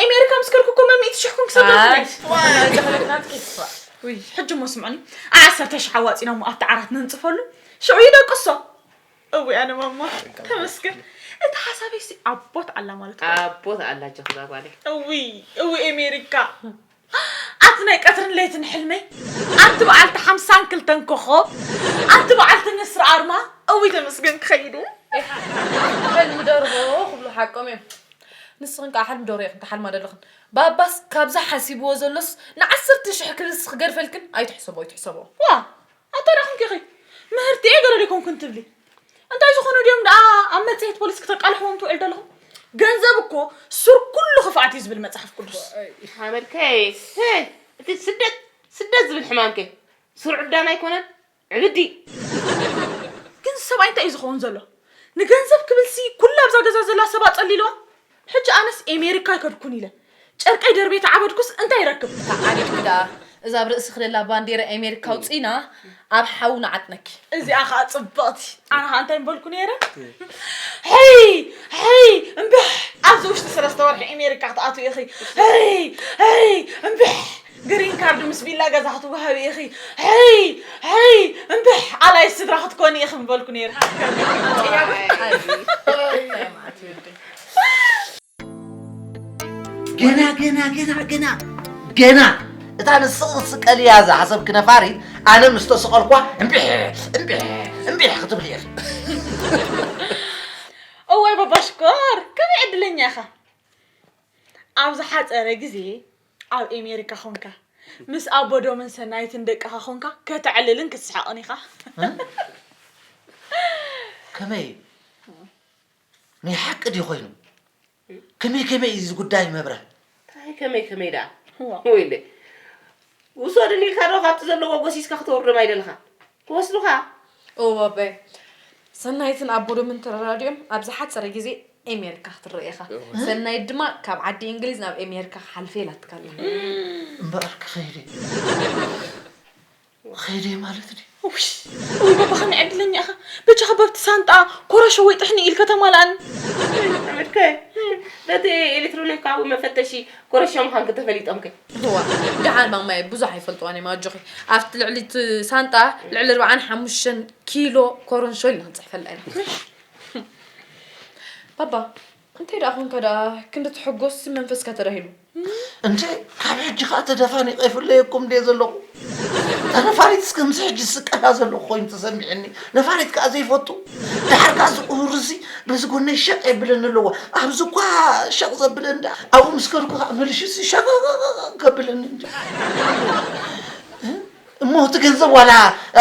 ኤሜሪካ ምስ ከድኩ እኮ መን ሚእቲ ሽሕ ኩን ክሰደልኩም ኣይ፣ እየ። ዋይ፣ ጀግነት ናትኪ ትስፋ። ውይ፣ ሕጂ እሞ ስምዑኒ። ዓ-፣ ዓሰርተ ሽሕ ኣዋጺና እሞ ኣብቲ ዓራት ነንጽፈሉ። ሽዑ ይደቅሶ። እውይ፣ ኣነ ማማ። ተመስገን። እቲ ሓሳበይሲ ኣብ ቦታ ኣላ ማለት እዩ። ኣብ ቦታ ኣላ፣ ጀግና ጓለይ። እውይ፣ እውይ፣ ኤሜሪካ። ኣቲ ናይ ቀትርን ለይትን ሕልመይ፣ ኣቲ በዓልቲ ሓምሳን ክልተን ኮኾብ፣ ኣቲ በዓልቲ ንስር ኣርማ፣ እውይ ተመስገን ክኸይድ እየ። ሕልሚ ደርሆ ክብሉ ሓቆም እዮም። ንስኽን ከዓ ሕልሚ ደርሆ ኢኽን ትሓልማ ዘለኽን። ባባስ ካብዛ ሓሲብዎ ዘሎስ ንዓሰርተ ሽሕ ክብልስ ክገድፈልክን ኣይትሕሰቦ፣ ኣይትሕሰቦ። ዋ፣ ኣታ ደኣ ኹንኪ ኢኺ ምህርቲ እየ ገለ ዘይኮንኩን ትብሊ። እንታይ ዝኾኑ ድዮም ደኣ ኣብ መጽሔት ፖሊስ ክተቃልሕዎም ትውዕል ዘለኹም? ገንዘብ እኮ ሱር ኩሉ ክፍኣት እዩ ዝብል መጽሓፍ ቅዱስ። ሓመድከይ፣ ሄ፣ እቲ ስደት፣ ስደት ዝብል ሕማምከይ ሱር ዕብዳን ኣይኮነን? ዕብዲ። ግን ሰብኣይ እንታይ እዩ ዝኸውን ዘሎ? ንገንዘብ ክብልሲ ኩላ ኣብዛ ገዛ ዘላ ሰብ ኣጸሊልዋ? ሕጂ ኣነስ ኤሜሪካ ኣይከድኩን ኢለ ጨርቀይ ደርብየ ተዓበድኩስ እንታይ ይረክብ? ተዓቢድኪ ደኣ እዛ ኣብ ርእስኺ ዘላ ባንዴራ ኤሜሪካ ኣውጺእና ኣብ ሓዊ ንዓጥነኪ። እዚኣ ኸኣ ጽብቕቲ። ኣነ ኸኣ እንታይ ምበልኩ ነይረ? ሕይ! ሕይ! እምብሕ! ኣብዚ ውሽጢ ሰለስተ ወርሒ ኤሜሪካ ክትኣትዊ ኢኺ። ሕይ! ሕይ! እምብሕ! ግሪን ካርድ ምስ ቪላ ገዛ ክትወሃቢ ኢኺ። ሕይ! ሕይ! እምብሕ! ኣላይ ስድራ ክትኮኒ ኢኺ ምበልኩ ነይረ። ገና፣ ገና፣ ገና፣ ገና፣ ገና እታ ንስቕ ስቀል እያ ዝሓሰብኪ ነፋሪት፣ ኣነ ምስ ተሰቐልኳ እምቢሕ፣ እምቢሕ፣ እምቢሕ ክትብሊ ኢኺ። እዋይ ባባ ሽኮር፣ ከመይ ዕድለኛ ኢኻ። ኣብ ዝሓጸረ ግዜ ኣብ ኤሜሪካ ኾንካ፣ ምስ ኣቦዶምን ሰናይትን ደቅኻ ኾንካ ከተዕልልን ክትስሕቕን ኢኻ። እ? ከመይ? ናይ ሓቂ ድዩ ኮይኑ? ከመይ ከመይ እዩ እዚ ጉዳይ መብረ? እንታይ ከመይ ከመይ ደኣ? ዋ። ወይለ። ውሰድኒ ኢልካ ዶ ካብቲ ዘለዎ ጎሲስካ ክተውርዶም ኣይደለኻ? ክወስዱኻ? እዎ ኣቦይ። ሰናይትን ኣቦዶምን ተረዳዲኦም ኣብ ዝሓጸረ ግዜ ኤሜሪካ ክትረአ ኢኻ። እዎ። ሰናይት ድማ ካብ ዓዲ እንግሊዝ ናብ ኤሜሪካ ክሓልፍ እየ ኢላትካ ኣላ። እምበኣር ክኸይድ እየ። ኸይደ ማለት ድዩ? ውይ፣ ውይ፣ ባባ ከመይ ዕድለኛ ኢኻ። በጃኻ በብቲ ሳንጣ ኮረሾ ወይ ጥሕኒ ኢልካ ተማልኣኒ። ሓመድከ፣ በቲ ኤሌክትሮኒካዊ መፈተሺ ኮረሾ ምዃንኪ ተፈሊጦምከ? እዋ፣ ደሓን ማማየ ብዙሕ ኣይፈልጥዋን እዮም ኣጆኺ። ኣብቲ ልዕሊ እቲ ሳንጣ ልዕሊ ኣርባዓን ሓሙሽተን ኪሎ ኮረንሾ ኢልና ክንፅሕፈላ ኢና። ባባ፣ እንታይ ደኣ ኾንካ ደኣ ክንዲ ትሕጎስ መንፈስካ ተዳሂሉ? እንተ ካብ ሕጂ ኸኣ ተደፋኒቐ ይፍለየኩም ድየ ዘለኹ? ተነፋሪት እስከ ምስ ሕጂ ዝስቀላ ዘለኹ ኮይኑ ተሰሚዕኒ። ነፋሪት ከኣ ዘይፈቱ። ደሓር ከኣ እዚ ቁሩርሲ በዚ ጎነይ ሸቕ የብለኒ ኣለዎ። ኣብዚ እኳ ሸቕ ዘብለኒ ደኣ ኣብኡ ምስ ከድኩ ከኣ መልሹ ሸቕ ከብለኒ እንጂ። እሞ እቲ ገንዘብ ዋላ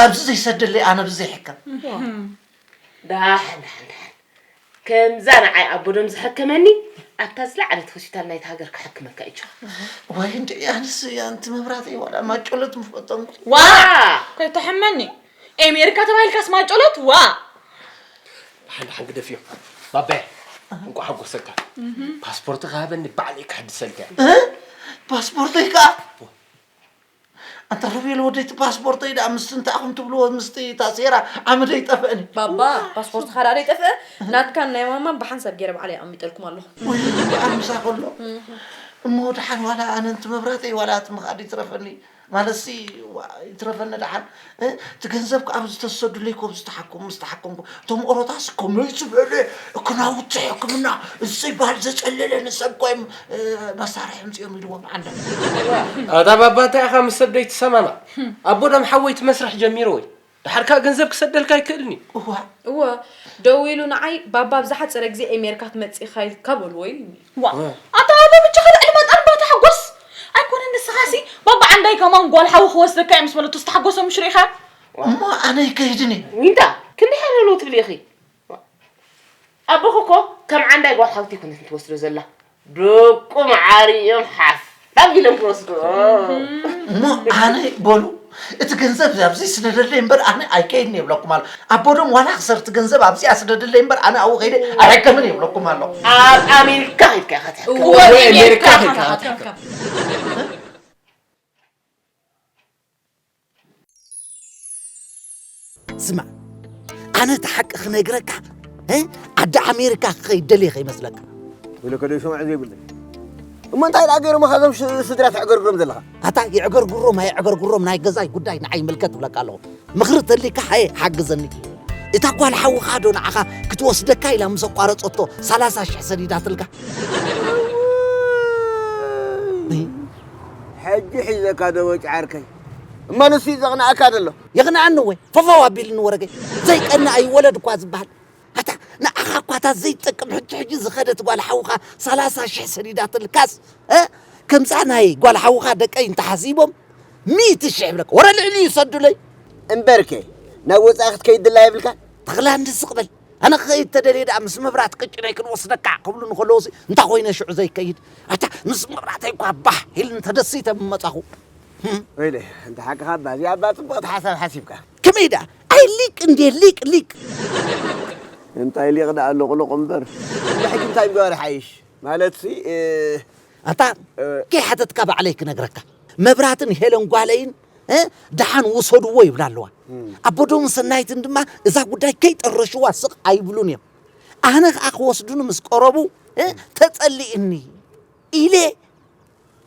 ኣብዚ ዘይሰደለይ ኣነ ብዘይሕከም። ዳሕን ዳሕን ዳሕን ከምዛ ንዓይ ኣቦዶም ዝሐከመኒ ኣብታ ዝለዓለት ሆስፒታል ናይቲ ሃገር ክሕክመካ እዩ። ወይ እንደ ኣንስ ኣንቲ መብራተይ ዋላ ማጨሎት ምፈጠንኩ። ዋ ከይተሐመኒ ኤሜሪካ ተባሂልካስ ማጨሎት ዋ ሓን ሓን ግደፍዮ ባባይ እንኳ ሓጎሰካ ፓስፖርት ሃበኒ ባዕለይ ክሕድሰልካ ፓስፖርተይ ከዓ ኣንተ ሮቤል ወደይ እቲ ፓስፖርተይ ደኣ ምስቲ እንታይ ኢኹም ትብልዎ ምስቲ እታ ሴራ ዓመደይ ጠፍአኒ። ባባ ፓስፖርትኻ ደኣ ደይጠፍአ? ናትካን ናይ ማማን ብሓንሳብ ገይረ ባዕለይ ኣቐሚጠልኩም ኣለኹ። ወይ በዓል ምሳ ከሎ እሞ ደሓን ዋላ ኣነ እንቲ መብራተይ ዋላ እቲ ምኻድ ይትረፈኒ ማለትሲ ዋ- ይትረፈኒ ደሓን እ፣ እቲ ገንዘብ ከኣ ኣብዚ ተሰዱለይ ኮ ዝተሓከሙ ምስ ተሓከምኩ እቶም ኦሮታስ ከመይ ዝበለ ክናውቲ ሕክምና እዚ በሃል ዘጸለለ ንሰብ ኮይም መሳርሒ ምጽኦም ኢልዎም ዓንዳ ኣታ ባባ እንታይ ኢኻ ምስ ሰብ ደይትሰማማዕ ኣቦ ደም ሓወይ እቲ መስርሕ ጀሚሩ ወይ ድሓር ከኣ ገንዘብ ክሰደልካ ኣይክእልን እዩ እዋ እወ ደዊሉ ንዓይ ባባ ኣብ ዝሓፀረ ግዜ ኤሜርካ ትመፅእ ኢኻ ኢልካ በልዎ ኢሉኒ። ዋእ ኣታ ኣበ ብቻኻ ልዕሊ መጠን ባታ ሓጎስ ኣይኮነን ንስኻሲ ባባ ዓንዳይ ከማን ጓል ሓዊ ክወስደካ እየ ምስ በለቶ ዝተሓጎሰ ምሽ ርኢኻ እሞ ኣነ ይከይድን እየ ዊንታ ክንደይ ሓለሎ ትብሊ ኢኺ ኣቦኺ እኮ ከም ዓንዳይ ጓል ሓውቲ ኣይኮነትን ትወስዶ ዘላ ደቁ መዓር እዮም ሓፍ ኣቢሎም ክወስዱ እሞ ኣነ በሉ እቲ ገንዘብ ኣብዚ ስደደለይ እምበር ኣነ ኣይከይድን የብለኩም ኣሎ ኣቦዶም ዋላ ክሰር እቲ ገንዘብ ኣብዚ ኣስደደለይ እምበር ኣነ ኣብኡ ከይደ ኣይሕከምን የብለኩም ኣሎ ኣብ ኣሜሪካ ከይድካ ኢኻ ትሕከም ወይ ኣሜሪካ ከይድካ ኢኻ ትሕከም ስማዕ ኣነ እቲ ሓቂ ክነግረካ እ? ዓዲ ኣሜሪካ ክኸይድ ደልየ ከይመስለካ ወለከ ዶ ይሰምዖ ዘይብለይ እሞ እንታይ ደኣ ገይሮም ኻዞም ስድራ ተዕገርግሮም ዘለኻ ኣታ የዕገርግሮም ኣየዕገርግሮም ናይ ገዛይ ጉዳይ ንዓይ ይምልከት እብለካ ኣለኹ ምኽሪ ተሊካ ሃየ ሓግዘኒ እታ ጓል ሓውኻ ዶ ንዓኻ ክትወስደካ ኢላ ምስ ኣቋረፀቶ ሰላሳ ሽሕ ሰዲዳትልካ ሕጂ ሒዘካ ዶ ወጭዓርከይ እማ ንሱ እዩ ዘቕንኣካ ዘሎ የቕንኣኒ እወ ፈፋው ኣቢልኒ ወረገ ዘይቀንእ ኣይወለድ እኳ ዝበሃል ኣታ ንዓኻ እኳ እታ ዘይትጠቅም ሕጂ ሕጂ ዝኸደት ጓል ሓውኻ ሰላሳ ሽሕ ሰዲዳትልካስ እ? ከምዛ ናይ ጓል ሓውኻ ደቀይ እንተሓሲቦም ሚእቲ ሽሕ ይብለካ ወረ ልዕሊ ይሰዱለይ እምበርከ ናብ ወፃኢ ክትከይድ ድላ የብልካ ተኽላ እንድስቕ በል ኣነ ክኸይድ ተደልየ ደኣ ምስ መብራት ቅጭነይ ክንወስደካ ክብሉ ንከለውሲ እንታይ ኮይነ ሽዑ ዘይከይድ ኣታ ምስ መብራተይ እኳ ባህ ኢል እንተደሲተ ምመጻኹ ወይለ እንተ ሓቅኻ እባ እዚኣ እባ ፅቡቕቲ ሓሳብ ሓሲብካ ከመይ ደኣ ኣይ ሊቅ እንዴ ሊቅ ሊቅ እንታይ ሊቕ ደኣ ኣለቑልቑ እምበር ሕጂ እንታይ ምግባር ሓይሽ ማለትሲ ኣታ ከይሓተትካ ባዕለይ ክነግረካ መብራትን ሄለን ጓለይን ደሓን ውሰድዎ ይብላ ኣለዋ ኣቦዶምን ሰናይትን ድማ እዛ ጉዳይ ከይጠረሽዋ ስቕ ኣይብሉን እዮም ኣነ ከዓ ክወስዱኒ ምስ ቀረቡ ተፀሊእኒ ኢለ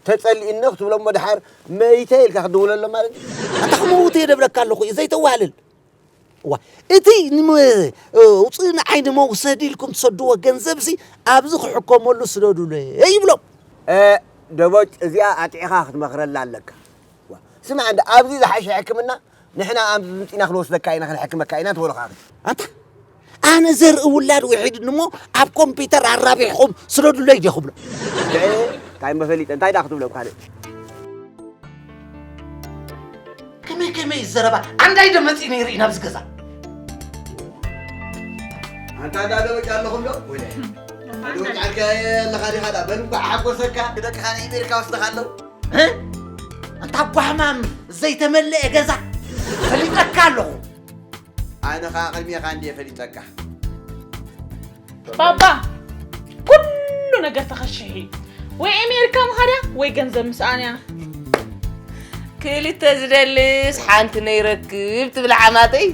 ተፀሊእኒ ክትብሎ እሞ ድሓር መይተ ኢልካ ክትድውለሎ ማለት እዩ ኣታ ክመውት እየ ደብለካ ኣለኹ እዩ ዘይተዋህልል እዋ እቲ ውፅእ ንዓይ ንመውሰዲ ኢልኩም ትሰድዎ ገንዘብሲ ኣብዚ ክሕከመሉ ስደዱለይ ይብሎም ደቦጭ እዚኣ ኣጥዕኻ ክትመኽረላ ኣለካ ስምዓ እንዳ ኣብዚ ዝሓሸ ሕክምና ንሕና ኣብዚ ምፂና ክንወስደካ ኢና ክንሕክመካ ኢና ትበሉኻ ኣታ ኣነ ዘርኢ ውላድ ውሒድ ንሞ ኣብ ኮምፒተር ኣራቢሕኹም ስደዱለይ ዲኹ ብሎ እንታይ መፈሊጠ እንታይ ዳ ክትብሎም ካልእ ከመይ ከመይ እዩ ዘረባ ኣንዳይ ዶ መፂኡ ነይሩ እዩ ናብዚ ገዛ ኣንታ ዳ ደበጭ ኣለኹም ዶ ወይለ ደበጭ ዓርከ ኣለኻ ዲኻ ዳ በል እንኳዕ ሓጎሰካ ደቅኻ ናይ ኣሜሪካ ወስደኻ ኣለዉ ኣንታ ጓሕማም ዘይተመለአ ገዛ ፈሊጠካ ኣለኹ ኣነ ኸዓ ቅድሜኻ እንድየ ፈሊጠካ ባባ ኩሉ ነገር ተኸሽሕ እዩ ወይ ኣሜሪካ ምኻድያ ወይ ገንዘብ ምስኣንያ ክልተ ዝደልስ ሓንቲ ነይረክብ ትብል ዓማተይ